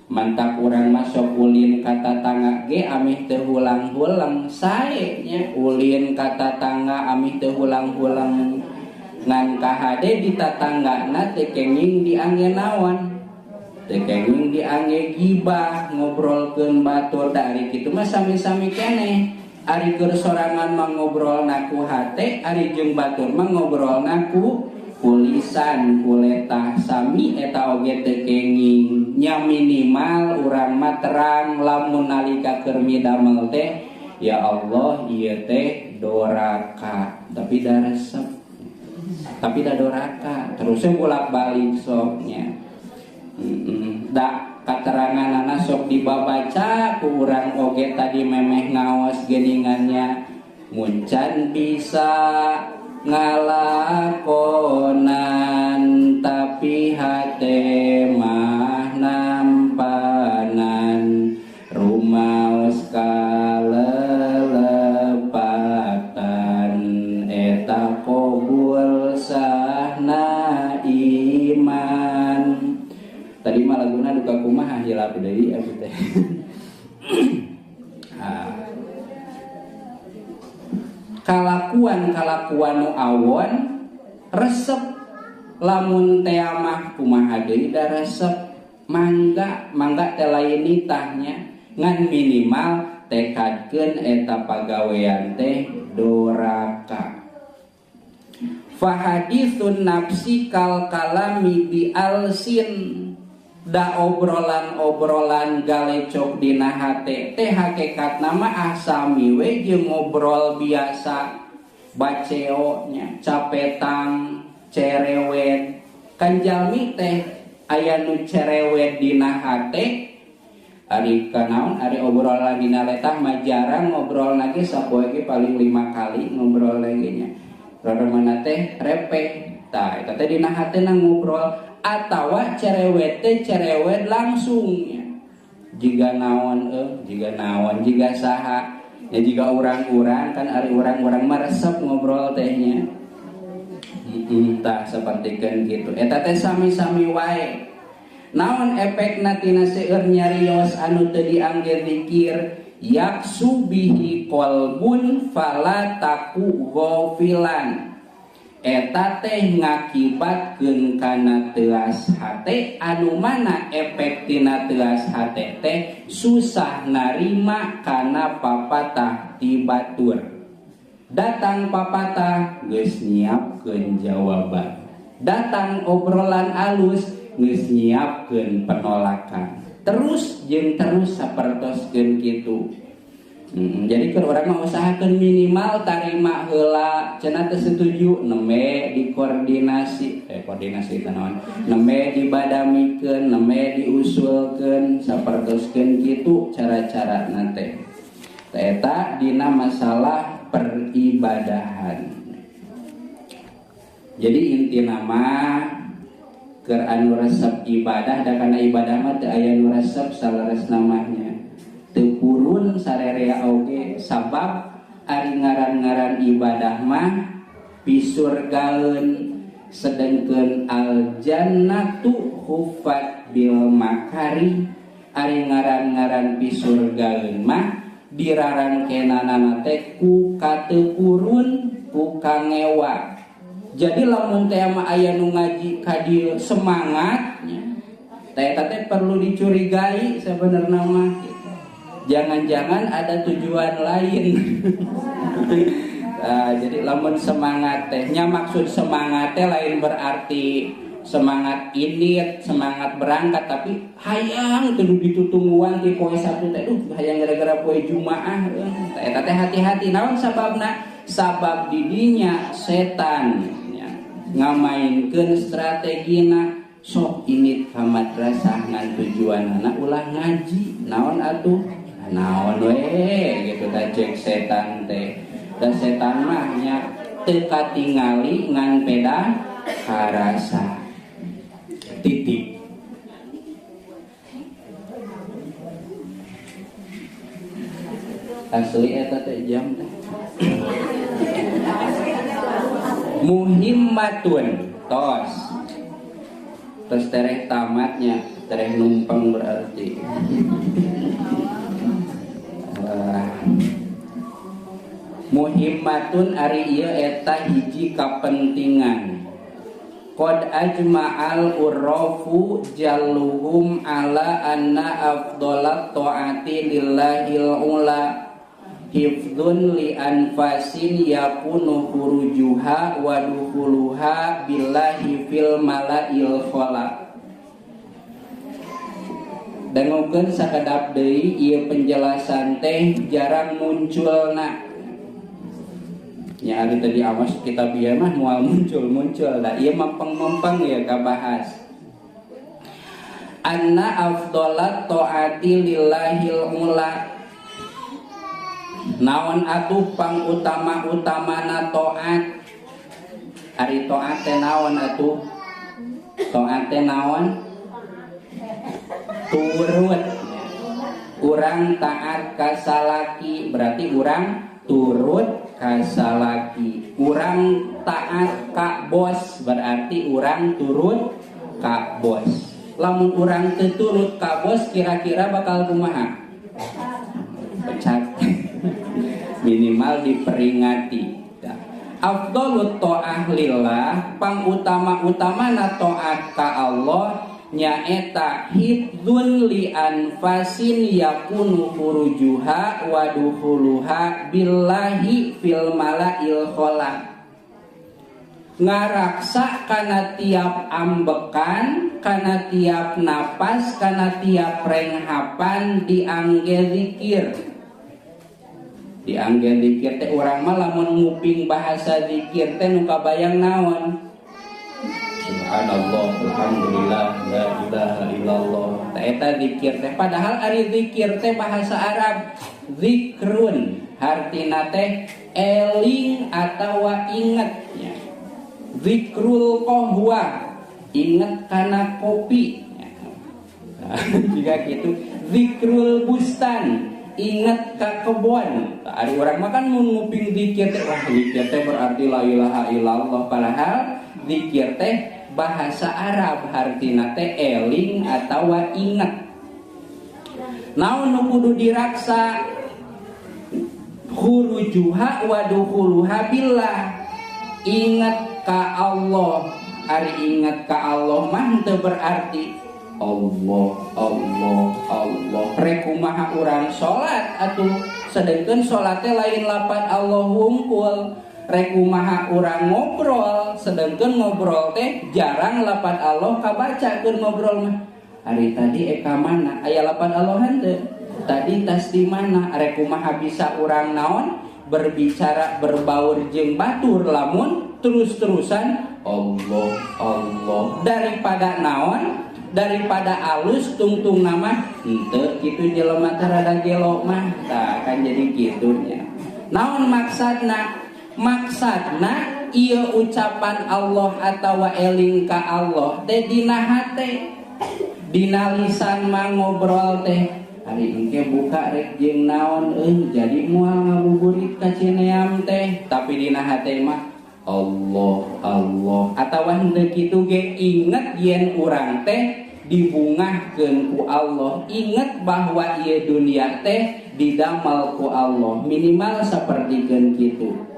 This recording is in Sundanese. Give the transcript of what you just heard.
Mantak urang masuk ulin ka tatangga ge amih teu hulang-huleng sae nya ulin ka tatangga amih teu hulang-huleng ngan kahade di tatanggana teu kenging diangge naon teu kenging diangge gibah ngobrolkeun batur da ari kitu mah sami-sami keneh ari keur sorangan mah ngobrolna ku hate ari jeung batur mah ngobrolna ku kulisan kuletah sami eta oge teu kenging nya minimal urang mah terang lamun nalika keur midamel teh ya Allah ieu teh doraka tapi da resep tapi da doraka terusnya bolak-balik soknya da kateranganana sok dibabaca ku urang oge tadi memeh ngaos geuningannya muncan bisa ngalakonan tapi hate mah nampanan rumaos kalelepatan eta qabul sahna iman. Tadi mah laguna duka kumaha hilap deui abdi teh. Kalakuan-kalakuan nu awon resep lamun teh mah kumaha deui da resep mangga mangga teh lain nitahnya ngan minimal tekadkeun eta pagawean teh doraka. Fahaditsun nafsi kal kalami bi alsin da obrolan-obrolan galecok dina hate teh hakikatna mah sami we jeung ngobrol biasa baceo nya capetang cerewet kan jalmi teh aya nu cerewet dina hate ari kanaon ari obrolan dina letah mah jarang ngobrol lagi sapoe ge paling 5 kali ngobrol lagi nya rada mana teh repeh tah eta teh dina hatena ngobrol atawa cerewet teh cerewet langsung ya. Jiga naon jiga naon jiga saha ya jiga urang-urang kan ari urang-urang mah resep ngobrol teh nya. Tah sapertikeun kitu eta teh sami-sami wae. Naon efekna tina seueur nyarios anu teu diangge zikir yaksu bihi qalbun fala taku ghafilan. Eta teh ngakibatkeun kana teuas hate anu mana efek tina teuas hate teh susah narima kana papatah ti batur. Datang papatah geus nyiapkeun jawaban. Datang obrolan alus geus nyiapkeun penolakan. Terus jeung terus sapertoskeun kitu. Jadi keur urang mah usahakeun minimal tarima heula cenah teu setuju nembe dikoordinasi koordinasi teh naon nembe dibadamikeun nembe diusulkeun sapertoskeun kitu cara-carana teh eta dina masalah peribadahan. Jadi intina mah keur anu resep ibadah da kana ibadah mah teu aya nu resep saleresna mah nya. Teu purun sarerea oge sabab ari ngaran-ngaran ibadah mah pisurgaeun sedengkeun al jannatu khufat bil makari ari ngaran-ngaran pisurgaeun mah dirarangkenanana teh ku katepurun ku kangewa. Jadi lamun teh mah aya nu ngaji ka dieu semangat nya teh eta teh perlu dicurigai sebenarna mah. Jangan-jangan ada tujuan lain. Nah, jadi lamun semangat teh nya maksud semangat teh lain berarti semangat indit, semangat berangkat tapi hayang kudu ditutungguan ti poe Sabtu teh duh hayang gara-gara poe Jumaah teh eta teh hati-hati naon sababna? Sabab didinya setan nya ngamainkeun strategina sok indit ka madrasah ngan tujuanana ulah ngaji naon atuh naon we gitu teh cek setan teh dan setan mah nya teu katingali ngan peda karasa titik. Asli eta teh jam teh muhimmatun tos tos tereh tamatnya. Tereh numpang berarti. Muhimmatun ari ieu eta hiji kapentingan. Qad ajma'al urrafu jalluhum ala anna afdalat ta'ati lillahil ula hifdzun li anfasin yakunu khurujuha wa dukhuluha billahi fil mala'il khala. Dangukeun sakedap deui ieu penjelasan teh jarang munculna. Nya ari tadi awas kitab ieu mah moal muncul-muncul da ieu mempeng-mempeng ya kabahas. Anna afdalat ta'ati lillahil ula. Naon atuh pangutama-utamana taat? Ari taat teh naon atuh? Taat teh naon? Turut. Urang taat ka salaki berarti urang turut ka salaki. Urang taat ka bos berarti urang turut ka bos. Lamun urang teu turut ka bos kira-kira bakal kumaha? Pecat. Minimal diperingati. Afdalut ta'ah lillah, pangutama-utamana taat ka Allah nyaeta hifdzun li anfasin yakunu furujuha wa dukhuluha billahi fil mala'il khala. Ngaraksa kana tiap ambekan, kana tiap napas, kana tiap renghapan diangge zikir. Diangge zikir teh urang mah lamun nguping bahasa zikir teh nu kabayang naon? Subhanallah, alhamdulillah, la ilaha illallah. Ta eta zikir teh, padahal ari zikir teh bahasa Arab zikrun, hartina teh eling atawa inget nya. Zikrul qahwah, inget kana kopi nya. Jika kitu zikrul bustan, inget ka kebon. Ari urang mah kan mun nguping zikir teh, wah zikir teh berarti la ilaha illallah, padahal zikir teh bahasa Arab hartina teh eling atawa inget. Naon nu kudu diraksa? Khurujuha wa dukhuluha billah. Inget ka Allah. Ari inget ka Allah mah henteu berarti Allah, Allah, Allah. Rek kumaha urang salat atuh, sedengkeun salat teh lain lapan Allah wungkul. Rek kumaha urang ngobrol, sedengkeun ngobrol teh jarang lapan Allah kabaca keur ngobrol mah. Hari tadi eka mana? Aya lapan Allah henteu. Tadi tas di mana? Rek kumaha bisa urang naon berbicara berbaur jeung batur lamun terus-terusan Allah, Allah. Daripada naon? Daripada alus tungtung nama henteu kitu jelema teh rada gelo mah. Tah kan jadi kitu nya. Naon maksudna? Maksudna ieu ucapan Allah atawa eling ka Allah teh dina hate, dina lisan mah ngobrol teh ari engke buka rek jeung naon euy jadi moal ngabuburit ka Cineam teh, tapi dina hate mah Allah, Allah. Atawa henteu kitu ge inget yen urang teh dibungahkeun ku Allah, inget bahwa ieu dunia teh didamel ku Allah, minimal sapertikeun kitu.